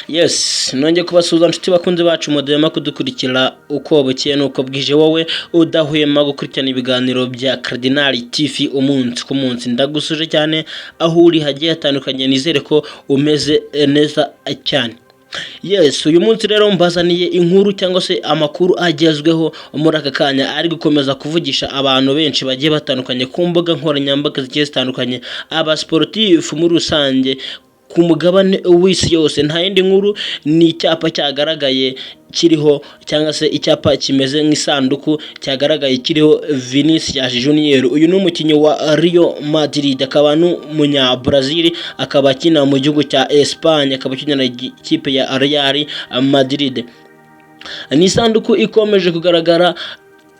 Yes, nongeye kubasuhuza nshuti bakunzi bacu mudahwema kudukurikira uko bukeye n'uko bwije, wowe udahwema gukurikirana ibiganiro bya Cardinal TV umunsi ku munsi. Ndagusuje cyane aho uri hagiye hatandukanye, nizere ko umeze neza cyane. Yes, uyu munsi rero mbazaniye inkuru cyangwa se amakuru agezweho muri aka kanya ari gukomeza kuvugisha abantu benshi bagiye batandukanye ku mbuga nkoranyambaga zigiye zitandukanye, abasportifu muri rusange ku mugabane w'isi yose. Nta yindi nkuru, ni icyapa cyagaragaye kiriho, cyangwa se icyapa kimeze nk'isanduku cyagaragaye kiriho Vinicius Junior. Uyu ni umukinnyi wa Real Madrid, akaba n'umunya Brazil, akaba akina mu gihugu cya Espagne, akaba akinira ikipe ya Real Madrid. Ni isanduku ikomeje kugaragara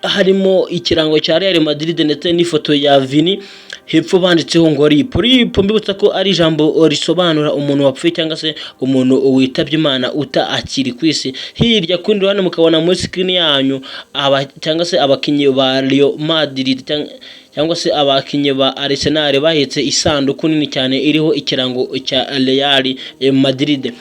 harimo ikirango cya Real Madrid ndetse n'ifoto ya Vini, hepfo banditseho ngo RIP. RIP mbibutsa ko ari ijambo risobanura umuntu wapfuye cyangwa se umuntu witabye Imana utakiri ku isi. Hirya ku rundi ruhande mukabona muri screen yanyu aba cyangwa se abakinnyi ba Real Madrid cyangwa se abakinnyi ba Arsenal bahetse isanduku nini cyane iriho ikirango cya Real Madrid.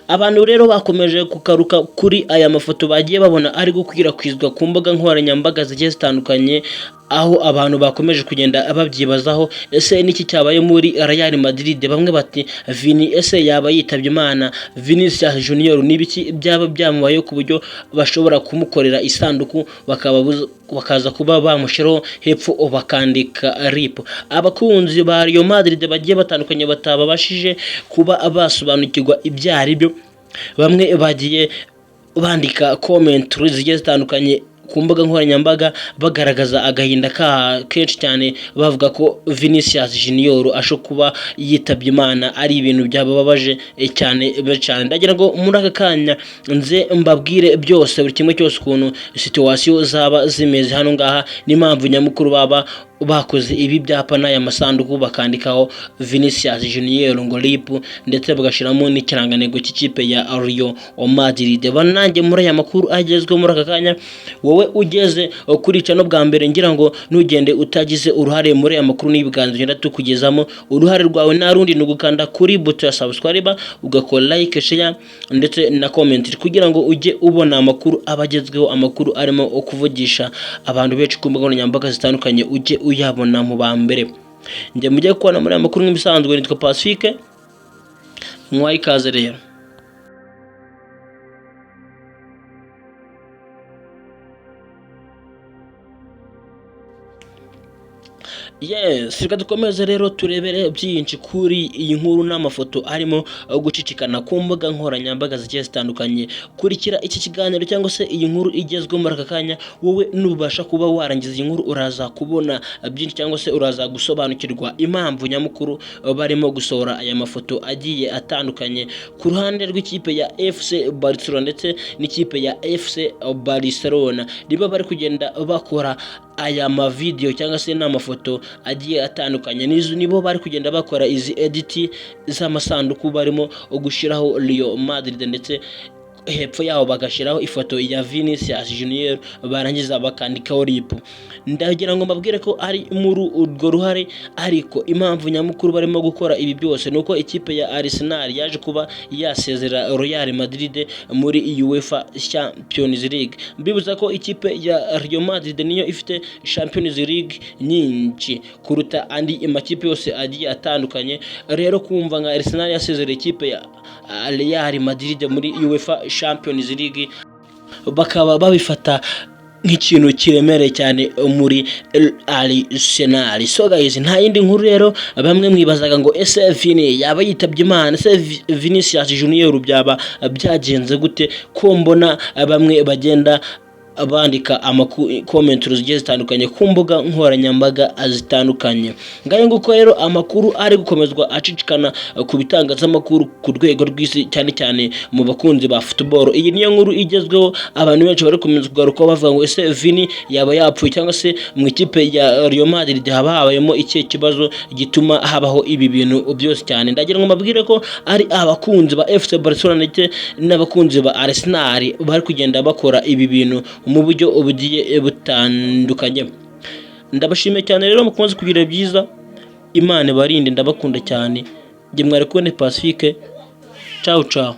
Abantu rero bakomeje kugaruka kuri aya mafoto bagiye babona ari gukwirakwizwa ku mbuga nkoranyambaga zigiye zitandukanye, aho abantu bakomeje kugenda babyibazaho: ese niki cyabaye muri Real Madrid? Bamwe bati Vini ese yaba yitabye Imana? Vinicius Junior n'ibiki byaba byamubayeho ku buryo bashobora kumukorera isanduku bakaba bakaza kuba bamushyiraho hepfo bakandika RIP? Abakunzi ba Real Madrid bagiye batandukanye batababashije kuba basobanukirwa ibyo ari byo, bamwe bagiye bandika comment zigiye zitandukanye ku mbuga nkoranyambaga bagaragaza agahinda ka kenshi cyane, bavuga ko Vinicius Junior ashobora kuba yitabye Imana, ari ibintu byababaje cyane cyane. Ndagira ngo muri aka kanya nze mbabwire byose, buri kimwe cyose, ukuntu situation zaba zimeze hano ngaha n'impamvu nyamukuru baba bakoze ibi byapa n'aya masanduku bakandikaho Vinicius Junior ngo RIP, ndetse bagashyiramo n'ikirangantego cy'ikipe ya Real Madrid. Nanjye muri aya makuru agezweho muri aka kanya, wowe ugeze kuri channel bwa mbere, ngira ngo ntugende utagize uruhare muri aya makuru n'ibiganiro tugenda tukugezamo. Uruhare rwawe nta rundi, ni ugukanda kuri buto ya subscribe, ugakora like, share ndetse na comment, kugira ngo ujye ubona amakuru aba agezweho, amakuru arimo kuvugisha abantu benshi ku mbuga nkoranyambaga zitandukanye, ujye uyabona mu ba mbere. Njye mujye kubona muri aya makuru nk'ibisanzwe nitwa Pacifique, mwaye ikaze rero. Yes, reka dukomeze rero turebere byinshi kuri iyi nkuru n'amafoto arimo gucicikana ku mbuga nkoranyambaga zigiye zitandukanye. Kurikira iki kiganiro cyangwa se iyi nkuru igezweho muri aka kanya, wowe nubasha kuba warangiza iyi nkuru uraza kubona byinshi cyangwa se uraza gusobanukirwa impamvu nyamukuru barimo gusohora aya mafoto agiye atandukanye ku ruhande rw'ikipe ya FC Barcelona ndetse n'ikipe ya FC Barcelona. Niba bari kugenda bakora aya mavideyo cyangwa se n'amafoto agiye atandukanye, nibo bari kugenda bakora izi edit z'amasanduku barimo gushyiraho Real Madrid, ndetse hepfo yaho bagashyiraho ifoto ya Vinicius Junior, barangiza bakandikaho RIP. Ndagira ngo mbabwire ko ari muri urwo ruhare, ariko impamvu nyamukuru barimo gukora ibi byose ni uko ikipe ya Arsenal yaje kuba yasezera Real Madrid muri UEFA Champions League. Mbibutsa ko ikipe ya Real Madrid niyo ifite Champions League nyinshi kuruta andi makipe yose agiye atandukanye. Rero kumva nka Arsenal yasezerera ikipe ya Real Madrid muri UEFA Champions League, bakaba babifata nk'ikintu kiremereye cyane muri Arsenal. So guys, nta yindi nkuru rero. Bamwe mwibazaga ngo ese Vini yaba yitabye Imana? Ese Vinicius Junior byaba byagenze gute, ko mbona bamwe bagenda bandika comment zigiye zitandukanye ku mbuga nkoranyambaga zitandukanye? Ngayo nguko rero, amakuru ari gukomezwa acicikana ku bitangazamakuru ku rwego rw'isi, cyane cyane mu bakunzi ba football. Iyi niyo nkuru igezweho, abantu benshi bari gukomeza kugarukaho bavuga ngo ese Vini yaba yapfuye, cyangwa se mu ikipe ya Real Madrid haba habayemo ikihe kibazo gituma habaho ibi bintu byose cyane? Ndagira ngo mbabwire ko ari abakunzi ba FC Barcelona ndetse n'abakunzi ba Arsenal bari kugenda bakora ibi bintu mu buryo bugiye butandukanye. Ndabashimiye cyane rero, mukomeze kugira byiza, Imana ibarinde, ndabakunda cyane. Njye mwari kubona Pacifique. Ciao ciao.